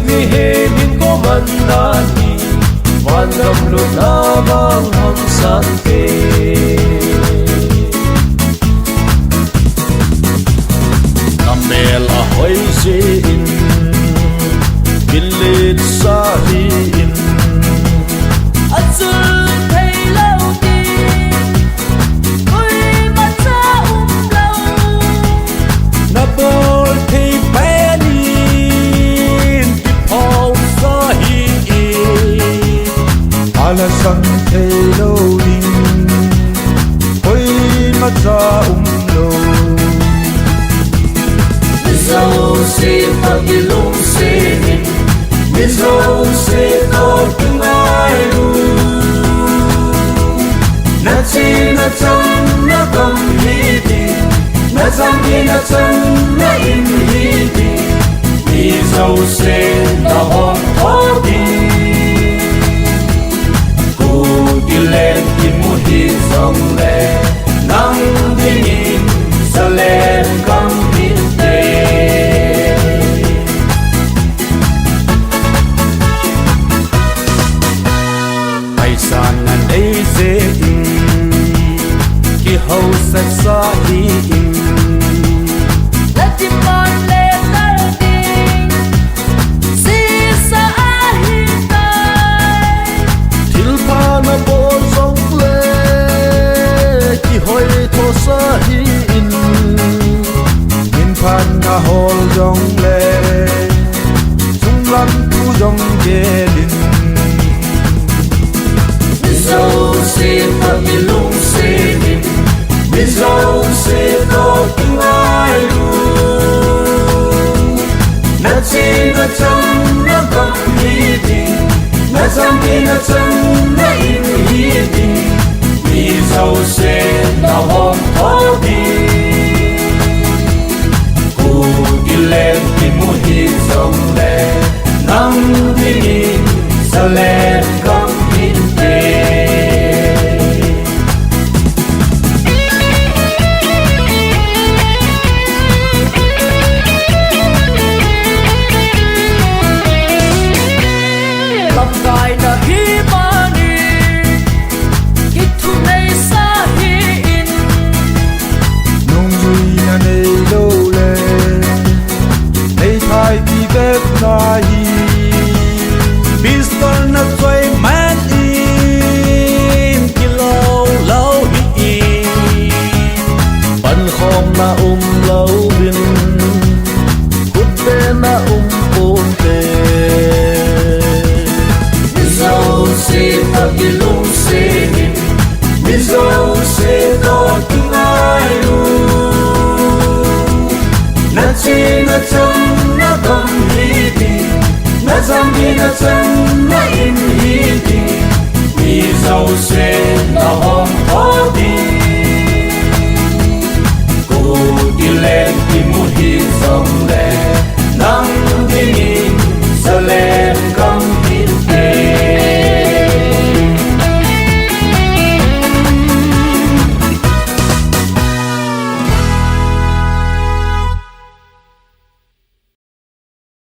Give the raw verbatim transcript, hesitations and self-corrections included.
Mihem hin komanna hi, vangam lutna vang hamsate. Namel ahoi jeh in, ginlet sa hi in. Achul thei lou ding, koima cha um lou. Nabol thei pen in, kiphong sa hi in. Alasang thei lou ding, koima cha um lou. Mi jouse toh kilungset in, mi jouse toh kingailu. Na chena chang na gam hi ding, na jam hi na chang na in hi ding. Mi jouse na hong tho ding. Kuki len kimu hi jongle, nang dingin jalen gam hinte. Paisa na nei jeh in, kihausat sa hi in. Na demand le tal ding, sisa ahi tai. Thilpha na bol jongle, kihoi tho sa hi in. Min phat na hol jongle, sunglam thu jong gel in. Mi jouse toh kilungset in, mi jouse toh kingailu. Na chena chang na gam hi ding, na jam hi na chang na in hi ding. Mi jouse na hong tho ding. Kuki len kimu hi jongle, nang dingin jalen gam hinte. Lamkai na hi mani, kithunei sa hi in. Nungjui na nei lou le, nei thai ti bep na hi. Pistol na choi man in, kilou lou hi in. Pankhom na um lou in, khut be na um ponte. Mi jouse toh kilungset in, mi jouse toh kingailu. Na chena chang na gam hi ding, na jam hi na chang na in hi ding. Mi jouse na hong tho ding. Kuki len kimu hi jongle,